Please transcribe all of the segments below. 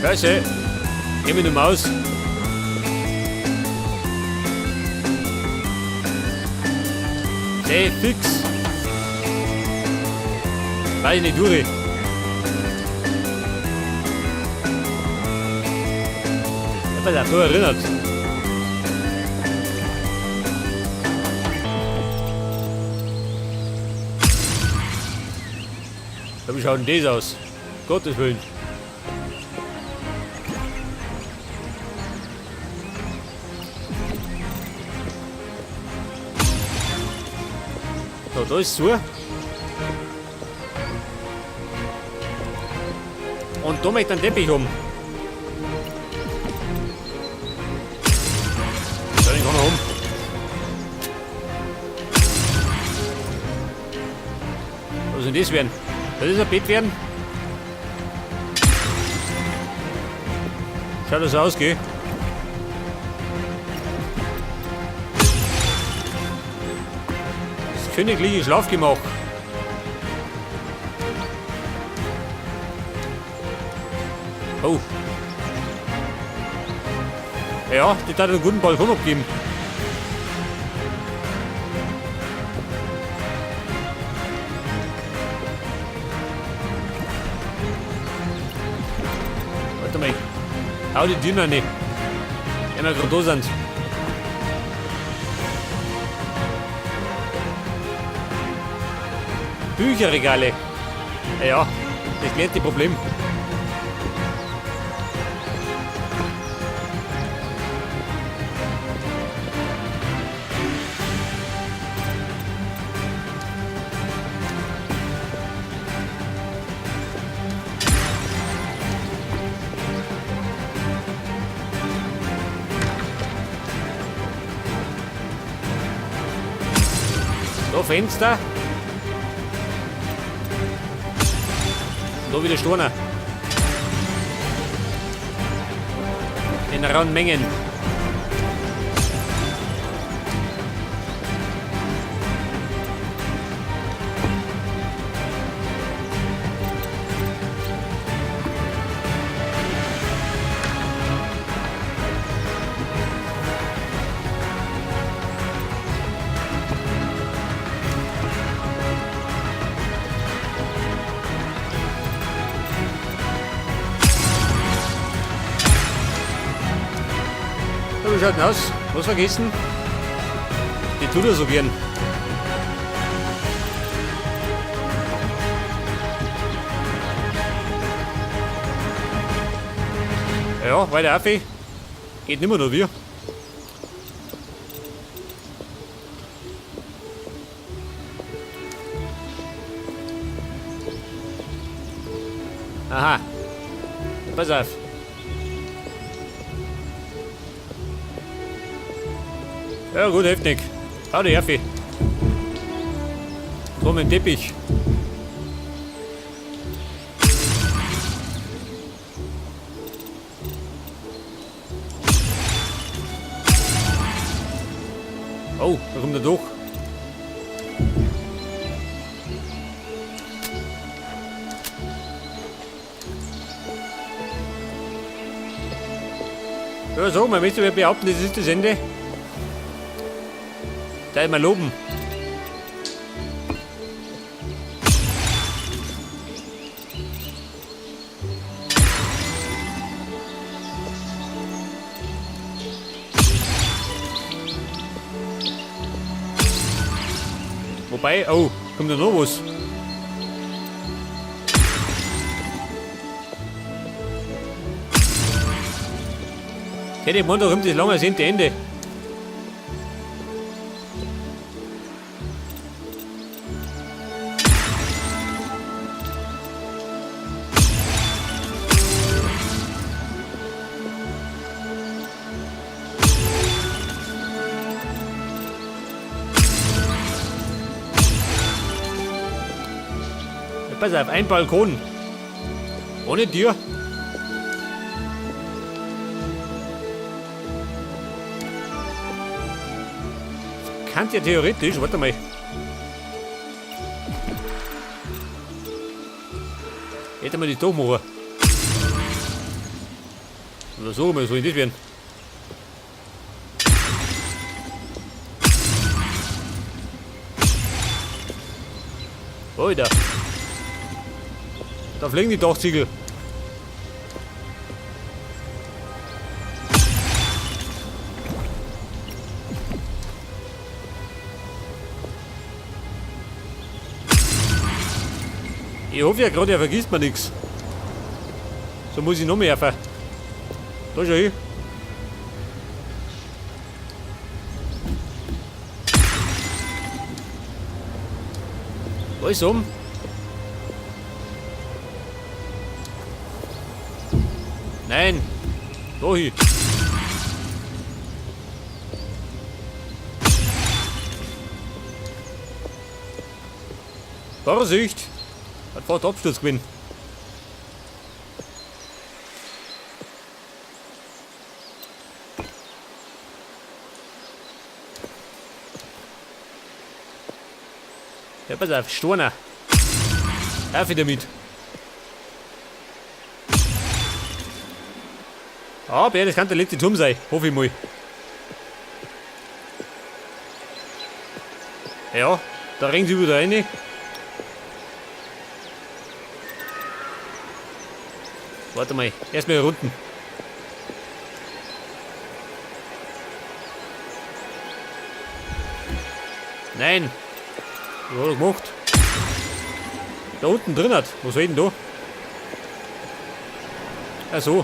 Scheiße. Geh mir nicht mehr aus. Seh, fix. Weiß ich nicht durch. Ich hab mich so erinnert. Wie schaut denn das aus? Gottes Willen. So, da ist zu. Und da möchte ich einen Teppich um. So, den kann er um. Was soll denn das werden? Soll das ein Bett werden? Schaut das aus, gell? Das königliche Schlafgemach. Oh. Ja, die hat einen guten Balkon abgeben. Warte mal. Hau die Dünner nicht. Wenn wir gerade da sind. Bücherregale. Ja, das klärt die Problem. Da Fenster. Und da wieder Steine. In rauen Mengen. So, wie schaut denn aus? Was vergessen? Die tut er so gern. Ja, weiter auf. Geht nimmer noch wir. Aha. Pass auf. Ja gut, hilft nicht. Hau dich auf. Drum im Teppich. Oh, da kommt er durch. Ja, so, man möchte behaupten, das ist das Ende. Da immer loben. Wobei, oh, kommt da noch was. Hätte ich gemeint, da kommt das lange ersehnte Ende. Pass auf, ein Balkon. Ohne Tür. Kann ja theoretisch, warte mal. Hätte man die doch machen. Oder so, soll das werden? Alter. Da fliegen die Dachziegel. Ich hoffe ja gerade, er vergisst mir nichts. So muss ich noch mehr erfahren. Da schau hin. Alles um. Nein. Da hin. Vorsicht! Hat fast Absturz gewesen. Ja, pass auf, Storner. Auf damit. Aber das kann der letzte Turm sein, hoffe ich mal. Ja, da rennt sie wieder rein. Warte mal, erstmal hier unten. Nein! Was hat er gemacht? Da unten drin hat. Was soll ich denn da? Ach so.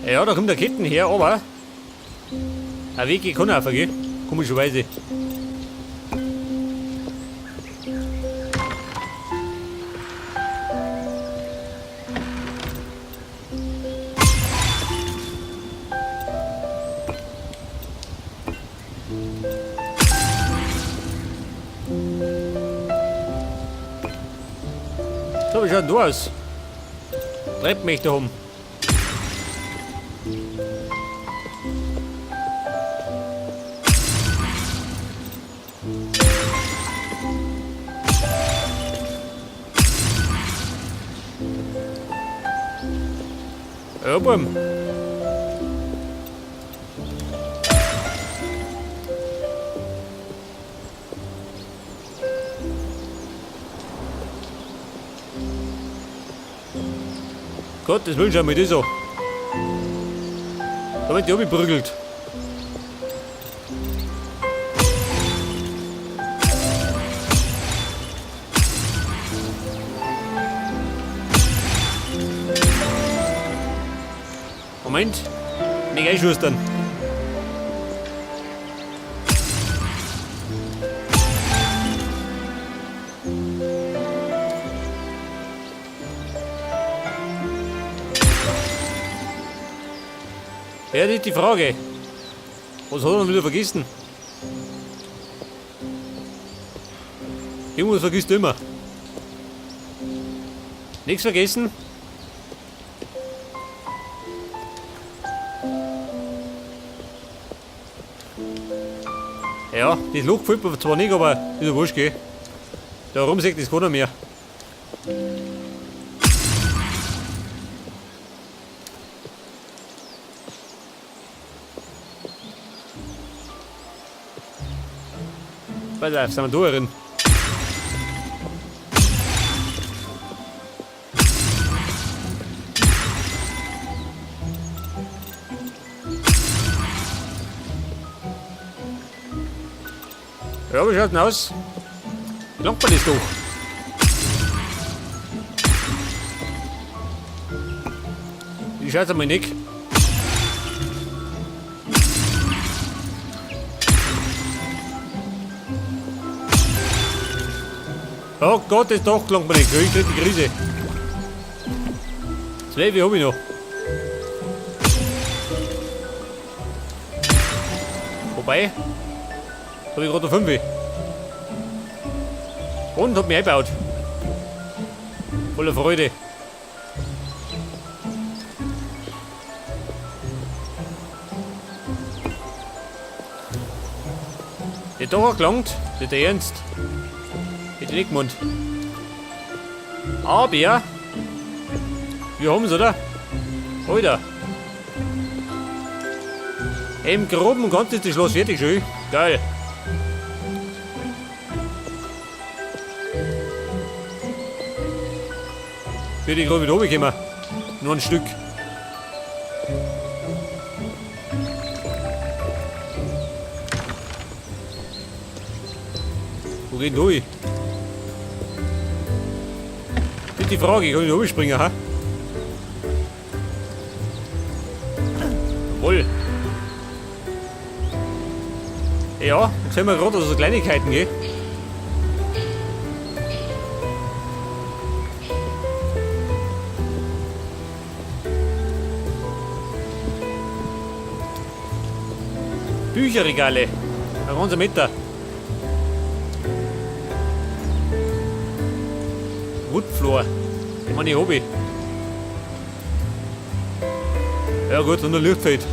Ja, da kommt der Ketten her, aber ein Weg kann auch gell? Komischerweise. So, wie schaut denn da aus? Treppen möchte haben. Ja, Buam. Gott, das will schon mal das so. Da wird die abgeprügelt. Moment, nicht einschustern. Ja, das ist die Frage. Was hat er denn wieder vergessen? Irgendwas vergisst du immer. Nichts vergessen? Ja, das Loch gefällt mir zwar nicht, aber ist ja wurscht, gell? Da rum sieht das keiner mehr. Pass auf, sind wir da drin. Ja, wie schaut denn aus? Wie langt man das doch? Wie schaut's einmal nicht? Oh Gott, das Dach gelangt mir nicht. Ich krieg die Krise. 12 hab ich noch. Wobei, hab ich gerade noch 5. Und hab mich eingebaut. Voller Freude. Der doch auch gelangt, der Ernst. Hätte ich nicht gemeint. Aber wir haben's, oder? Alter. Im Groben und Ganzen ist das Schloss fertig schön. Geil. Bin ich gerade wieder runtergekommen. Nur ein Stück. Wo geht denn durch? Das ist die Frage, kann ich da springen, ha? Jawohl. Ja, jetzt sehen wir gerade so Kleinigkeiten, gell? Bücherregale. Ein ganzer Meter. Woodfloor. Ich meine, ich hab ich. Ja gut, und ein Lichtfeld.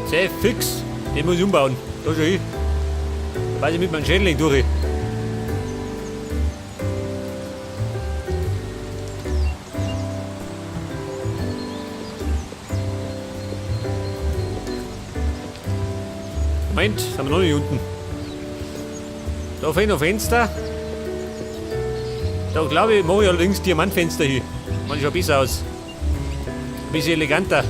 Sehr fix. Den muss ich umbauen. Da schon hin. Da weiß ich mit meinem Schädling durch. Moment, sind wir noch nicht unten. Da fehlen noch Fenster. Da glaube ich, mache ich allerdings Diamantfenster hin. Man schaut besser aus. Ein bisschen eleganter.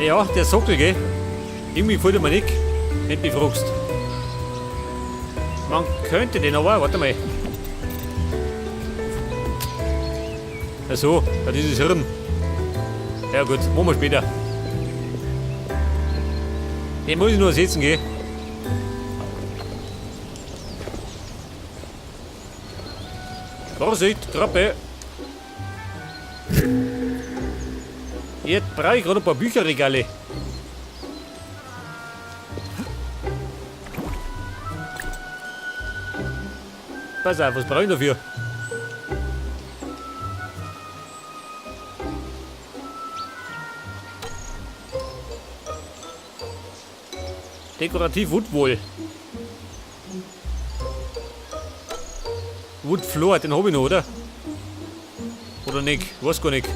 Ja, der Sockel, gell? Irgendwie gefällt er mir nicht, wenn du mich fragst. Man könnte den aber, warte mal. Ach so, ja, dieses Hirn. Ja gut, machen wir später. Den muss ich nur setzen, gell? Vorsicht, Treppe! Jetzt brauche ich gerade ein paar Bücherregale. Pass auf, was brauche ich dafür? Dekorativ Woodwall. Woodfloor, den hab ich noch, oder? Oder nicht? Weiß gar nicht.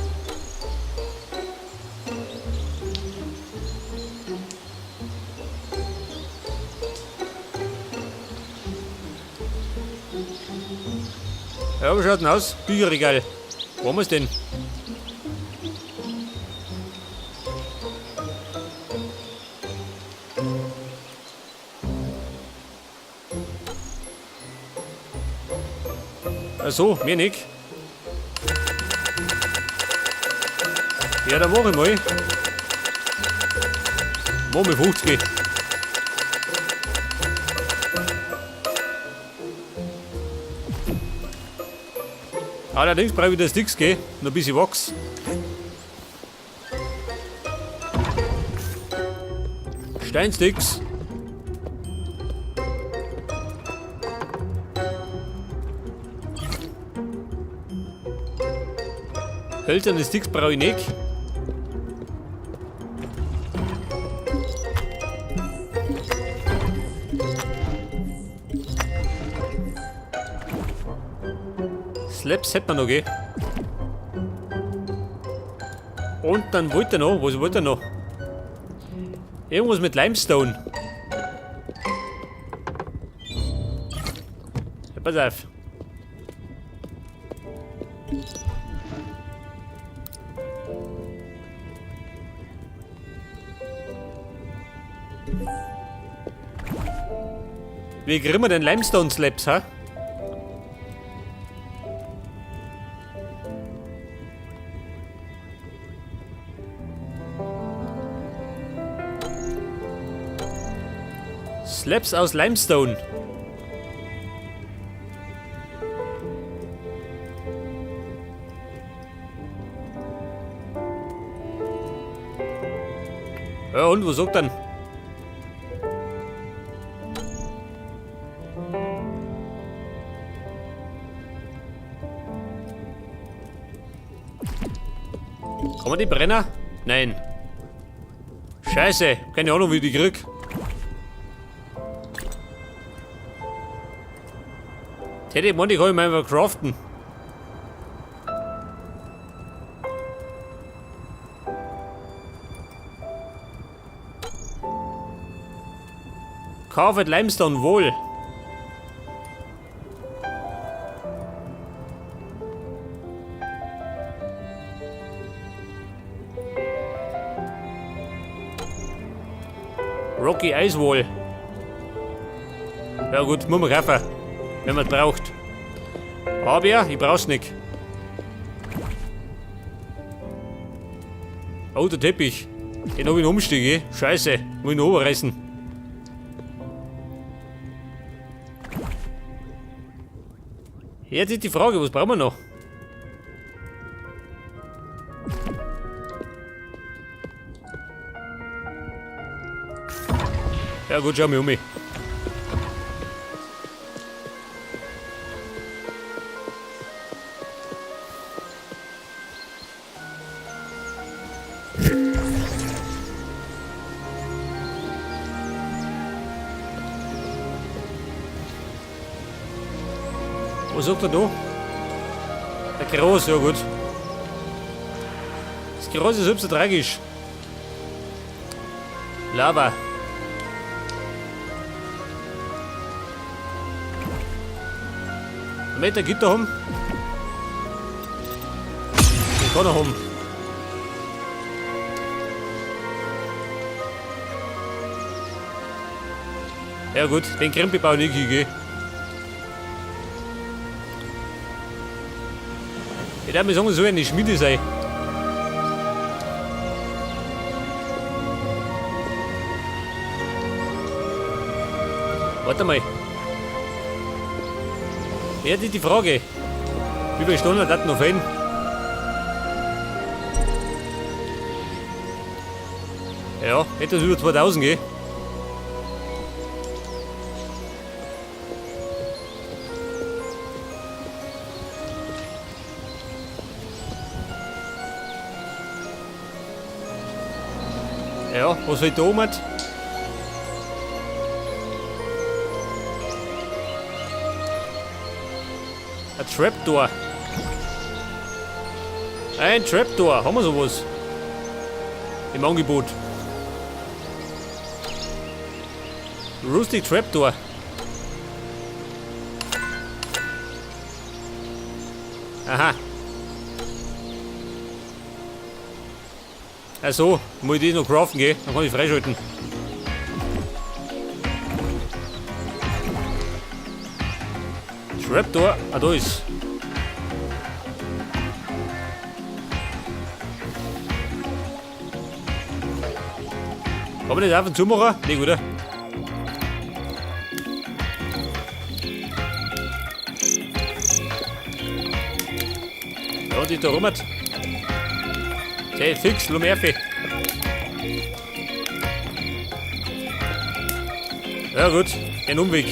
Ja, wie schaut denn aus? Bücherregal. Wo haben wir's denn? Ach so, mir nicht. Ja, dann mach ich mal. Mach mal 50. Allerdings brauche ich wieder Sticks, gell? Noch ein bisschen Wachs. Steinsticks. Hölzerne Sticks brauche ich nicht. Slaps hätte man noch, gell? Und dann wollte er noch, was wollte er noch? Irgendwas mit Limestone. Ja, pass auf. Wie kriegen wir denn Limestone Slabs, ha? Slabs aus Limestone. Ja, und wo sagt dann? Kann man die brennen? Nein. Scheiße, keine Ahnung, wie ich die krieg. Hätte ich gemeint, ich kann ich mal einfach craften. Carved Limestone wohl. Rocky Ice Wall. Ja gut, muss man kaufen, wenn man braucht. Aber ich brauch's nicht. Oh, der Teppich. Den hab ich noch umstieg, eh? Scheiße, muss ich noch oberreißen. Jetzt ist die Frage, was brauchen wir noch? Ja gut, schau mich um. Was sagt er da? Der Gras, ja gut. Das Gras ist halb so tragisch. Lava. Ein Meter Gitter haben. Den kann er haben. Ja gut, den Krempelbau nicht hin, Ich darf mir sagen, es soll eine Schmiede sein. Warte mal. Jetzt ist die Frage. Wie viele Stunden hat noch fehlen? Ja, etwas über 2000, gell? Ja, was fehlt da oben? Ein Trapdoor. Ein Trapdoor, haben wir sowas? Im Angebot. Rusty Trapdoor. Aha. Also, muss ich die noch craften gehen, dann kann ich freischalten. Trapdoor, ah, da ist. Kann man das einfach zumachen? Nee, oder? Ja, die da rum. Sehr fix, Lumerfe. Ja gut, den Umweg.